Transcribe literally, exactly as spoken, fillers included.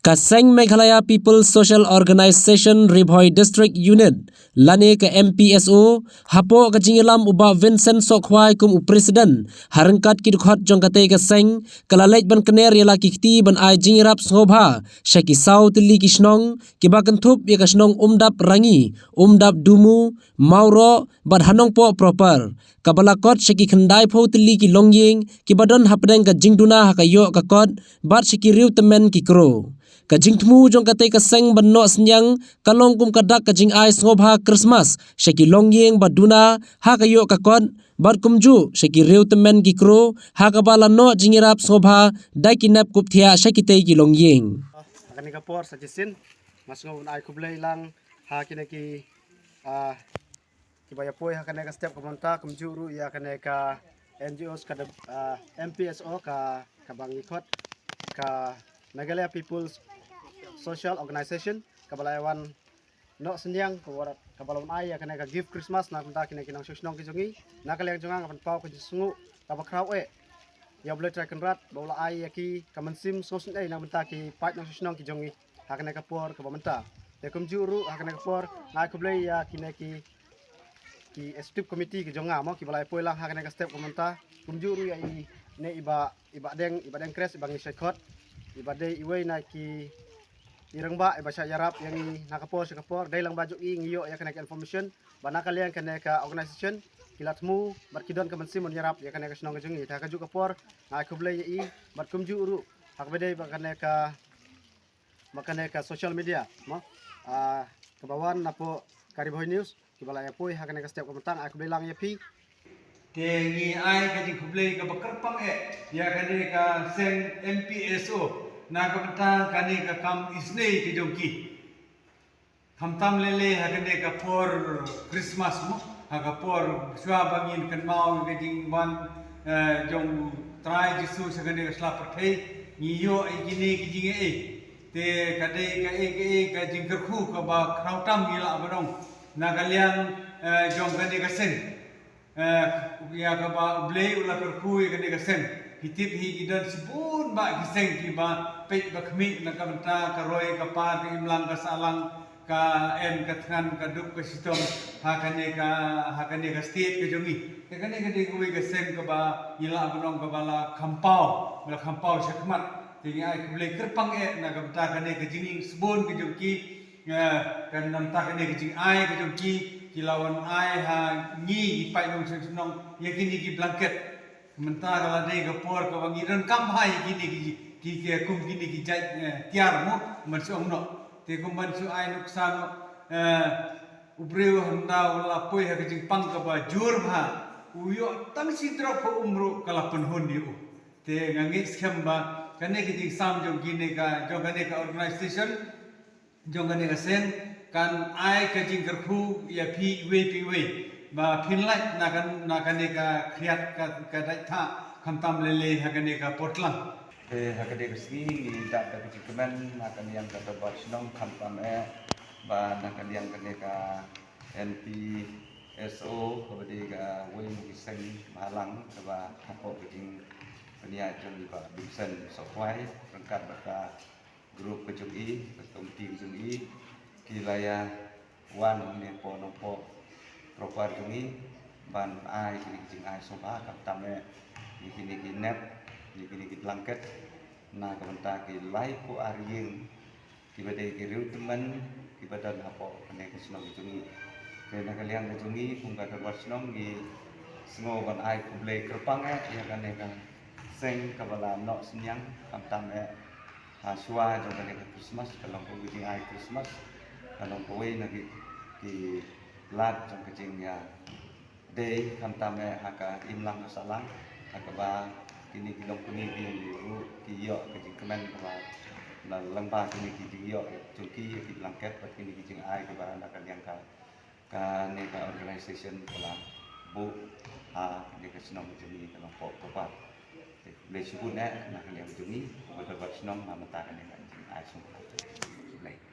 Ka seng Meghalaya People's Social Organization Ri Bhoi District Unit lane ka M P S O, hapoh ka jingïalam u Bah Vincent Sohkhwai kum u President, ha ryngkat ki dkhot jong katei ka seng, ka la leit ban kner ïa la ki kti ban ai jingïarap sngewbha sha ki saw tylli ki shnong, kiba kynthup ïa ka shnong Umdap Rangi, Umdap Dumu, Mawroh, bad ha Nongpoh proper, kaba la kot sha ki khyndai phew tylli ki longïing, kiba don hapdeng ka jingduna ha ka ïoh ka kot, bad sha ki hynriew tymmen ki kro. Ka jingthmu jong katei ka seng ban noh synñiang, ka long kum ka dak ka jingai sngewbha Christmas sha ki longïing ba duna ha ka ïoh ka kot, bad kumjuh sha ki hynriew tymmen ki kro, ha kaba la noh jingïarap sngewbha da ki nep kup thiah sha kitei ki longïing. Ha kane ka por sa shisien, nga sngew ban ai khublei lang ha kine ki, ah, kiba ïa poi ha kane ka step ka mynta, kumjuh ruh ïa kane ka N G Os ka, ah, M P S O ka, kaba ngi khot ka Meghalaya People's Social Organization, kaba la ïa wan noh synñiang, kaba, kaba la wan ai ïa kane ka gift Christmas na ka bynta kine ki nongshong shnong ki jong ngi. Na ka liang jong nga, nga pynpaw ka jingsngew kaba khraw eh ïa U Blei Trai Kynrad ba u la ai ïa ki ka mynsiem sngewsynei na ka bynta ki paid nongshong shnong ki jong ngi ha kane ka por kaba mynta. Te kumjuh ruh ha kane ka por nga ai khublei ïa kine ki, ki executive committee ki jong nga mo, kiba la ïa poi lang ha kane ka step ka mynta. Kumjuh ruh ïa ine i Bah, i Bah Deng, i Bah Deng Kres, iba ngi shait khot, iba dei iwei na ki, i rangbah iba shah ïarap ïa ngi na ka por sha ka por. Dei lang ba jong i ngi ïoh ïa kane ka information ba na ka liang kane ka organization ki la thmu bad ki don ka mynsiem ban ïarap ïa kane ka shnong ka jong ngi. Te ha kajuh ka por nga ai khublei ïa i, bad kumjuh ruh ha kaba dei ba kane ka, ba kane ka social media mo, ah, kaba wan napoh ka Ri Bhoi News, kiba la ïa poi ha kane ka step ka mynta, nga ai khublei lang ïa phi. Te ngi ai ka jingkhublei kaba kyrpang eh ïa kane ka seng M P S O na ka bynta kane ka kam isynei ka jong ki. Khamtam lei lei ha kane ka por Christmas mo, ha ka por shuwa ba ngin kynmaw ïa ka jingwan, eh, jong u Trai Jisu sha kane ka sla pyrthei, ngi ïoh ïa kine ki jingeh. Te ka dei kaei kaei ka jingkyrkhu kaba khraw tam ngi lah ban ong. Na ka liang, eh, jong kane ka seng, eh, ïa kaba U Blei u la kyrkhu ïa kane ka seng. Phi tip hi ki don shibun bah ki seng kiba peit ba khmih na ka bynta ka roi ka par, ka imlang ka sahlang, ka em ka thngan, ka duk ka shitom ha kane ka, ha kane ka state ka jong ngi. Te kane ka dei kawei ka seng kaba ngi lah ban ong kaba la kham paw, ba la kham paw shakhmat. Te ngi ai khublei kyrpang eh na ka bynta kane ka jingleh sbun ka jong ki, eh, ka na ka bynta kane ka jingai ka jong ki, ki la wan ai ha ngi ki paid nongshong shnong ïa kine ki blanket. Mynta ka la dei ka por kaba ngi donkam bha ïa kine ki, ki, ki kum kine ki jait, eh, tiar mo, ban shu ong noh. Te kum ban shu ai nuksa noh, eh, u briew hynda u la poi ha ka jingpang kaba jur bha, u ïoh tang shi drop ha um ruh ka la pynhun ïa u. Te nga ngeit skhem ba kane ka jingsam jong kine ka, jong kane ka organization, jong kane ka seng, kan ai ka jingkyrkhu ïa phi iwei pa iwei ba phin lait na kan, na kane ka khriat ka, ka dait thah, khamtam lei lei ha kane ka por tlang. Te ha kane ka sngi ngi da ka jingkmen na ka liang ka dorbar shnong, khamtam eh ba na ka liang kane ka M P S O, kaba dei kawei na ki seng bhalang kaba hapoh ka jingpynïaid jong i Bah Vincent Sohkhwai ryngkat bad ka group ka jong i, ka committee ka jong i, ki la ïa wan hangne hapoh Nongpoh proper jong i ban ai kine ki jingai sngewbha, khamtam eh ïa kine ki nep, ïa kine ki blanket na ka bynta ki laiphew ar ïing kiba dei ki hynriew tymmen kiba don hapoh kane ka shnong ka jong i. Te na ka liang ka jong i kum ka dorbar shnong ngi sngew ban ai khublei kyrpang eh ïa kane ka seng kaba la noh synñiang, khamtam eh ha shuwa jong kane ka Christmas, ka long kawei ka jingai Christmas, ka long kawei na ki, ki lad jong ka jingïadei, khamtam eh ha ka imlang ka sahlang, ha kaba kine ki longkmie ki ruh ki ïoh ka jingkmen kaba la lyngba kine ki jingïoh jong ki ïa ki blanket bad kine ki jingai kiba na ka liang ka, kane ka organization ka la buh ha kane ka shnong jong ngi ka Nongpoh Papat. Te khublei shibun eh na ka liang jong ngi, uba dorbar shnong, na ka bynta kane ka jingai sngewbha. Khublei.